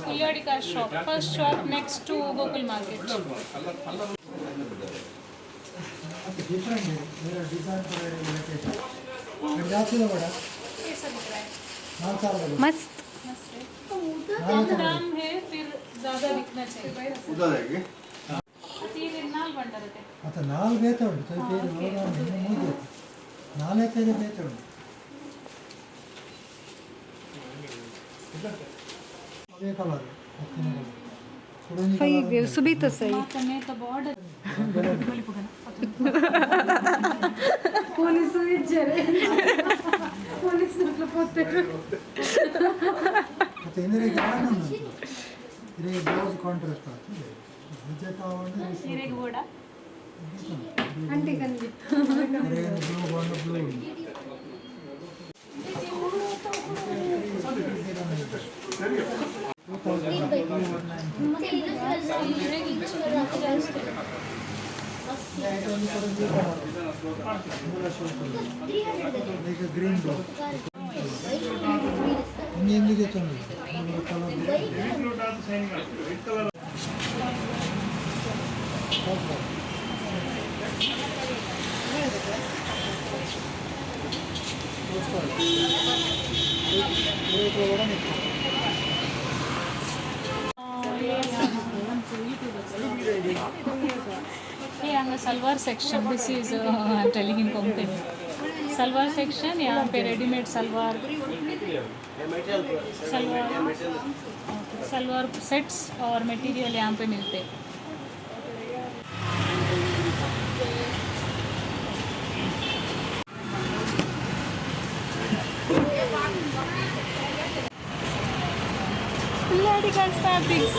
Pulyadikar shop, first shop next to Gokul market. Different ಬೇರೆ design ಕೂಡ ಜಾಸ್ತಿ ಬೇಡ. कैसा दिख रहा है? ನಾಲ್ಕು ಸಾವಿರದ मस्त. मस्त है. कम दाम है, फिर ज्यादा दिखना चाहिए. तीन नाल ಬಂಡರತೆ. ಮತ್ತು ನಾಲ್ಕು ಬೇತ ಉಂಟು ಸ್ವಲ್ಪ ಬೇರೆ ಹೋದ ಇನ್ನು ಮೂಜೆ ನಾಲ್ಕೈದು ಬೇತ ಉಂಟು. ಅದೇ ಕಲರ್, ಹತ್ತಿನ ಕಲರ್. सही सुबह तो सही. ಮಾತನ್ನೇ तो ಬಾರ್ಡರ್. ಪೊಲೀಸು ಇಜ್ಜರೆ, ಪೊಲೀಸ್ ಪೋತೆ. ಮತ್ತು ಇಂದಿನ ಗ್ರ್ಯಾಂಡ್ ಉಂಟು. ಇದಕ್ಕೆ ಬ್ಲೌಸ್ ಕಾಂಟ್ರಾಸ್ಟ್ ಆಗ್ತದೆ, ಬಜೆಟ್. ಹಿರೇಗೆ ಬೋಡ. ಅಂಟಿ ಕಂದಿ. ಬ್ಲೂ ಬಣ್ಣ, ಬ್ಲೂ ಉಂಟು. ಈಗ ಗ್ರೀನ್ ಬ್ಲೌಸ್ ಹಿಂಗೆ ತೊಂದರೆ ಕಲರ್. ये हंगा salwar section. This is, I am telling in Konkani, salwar section. यहाँ पे रेडीमेड सलवार, सलवार, सलवार सेट्स और मटेरियल यहाँ पे मिलते हैं. Fabrics.